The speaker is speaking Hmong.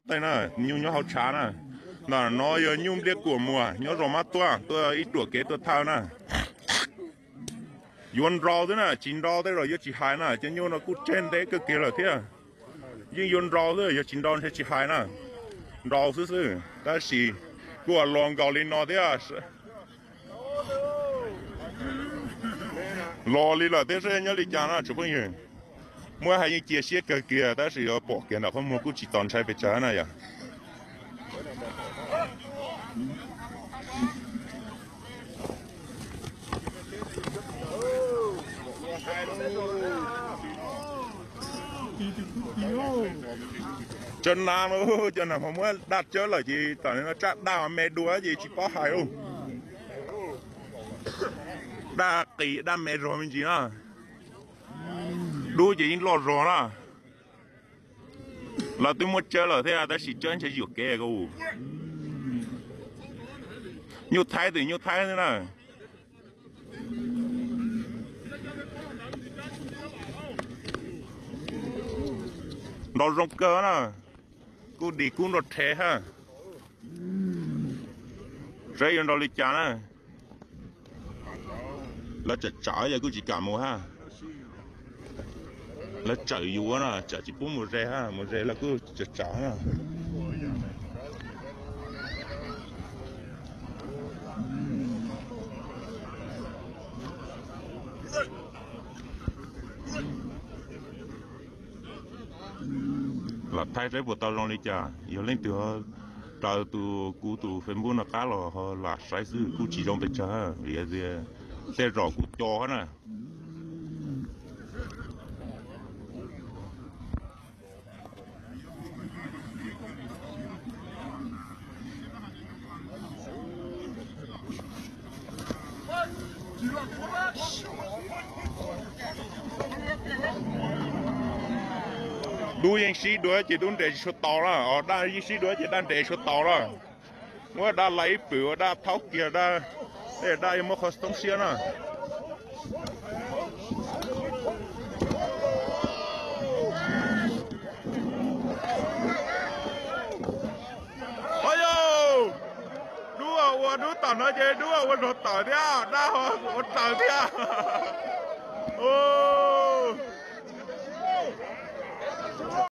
tej na, nyuj nyob hauv tshav na. Ntawm no yog nyuj npliaj kuam muas nyob zos Mab Tuaj, tuaj ib ruam kev tuaj thawj na. Yuav nrau xwb na, tsis nrau tej zaum yuav tsis hais na, cov nyuj no kuj tseg ntev kawg kiag lawm thiab. Yeej yuav nrau xwb, yog tsis nrau ntshe tsis hais na. Nrau xwb xwb, tab sis kuj los nkaus li no thiab. Los li lawm thiab seb nyob li cas na tsoom phooj ywg. Muab hais yeej cia siab kawg kiag tab sis yuav pom kiag ntawm qhov muag kuj tsis txaus ntshai pes tsawg na yom. Cov nas no, cov nas ho muab daj tsawb lawm ces tam no tsaj daj me dua ces tsis paub hais lauj. Daj qis daj me zog me ntsis na. Dub ces yeej loj zog na. Lawv twb muab tsawb lawm thiab tab sis tsawb ntshe yuam kev ko. Nyuj Thaib twb nyuj Thaib xwb na. Nrau zoo kawg na. Kuj dim kub nrau rhe hab. Saib yuav nrau li cas na. Lawv tsam tsam yog kuj tsis kam mus hab. Lawv tsawm yus na, tsam tsis pub mus ze hab, mus ze lawv kuj tsam tsam na. Lam thaij saib puas tau zoo li cas, yog leej twg raws tus kuv tus Facebook no qab los ho lam saib xwb, kuj tsis zoo pes tsawg vim tias tej zaum kuj co hab na. Dub yeej sib dua ces dub nres tsis tshua tau na, daj yeej sib dua ces daj nres tsis tshua tau na. Muab daj lais ib pwm ua daj thaub kiag daj, tej daj yuav muab qhov thoob siab na. Au yau, dub ua dub tom no ces dub ua zog tawm thiab, daj ua tawm thiab.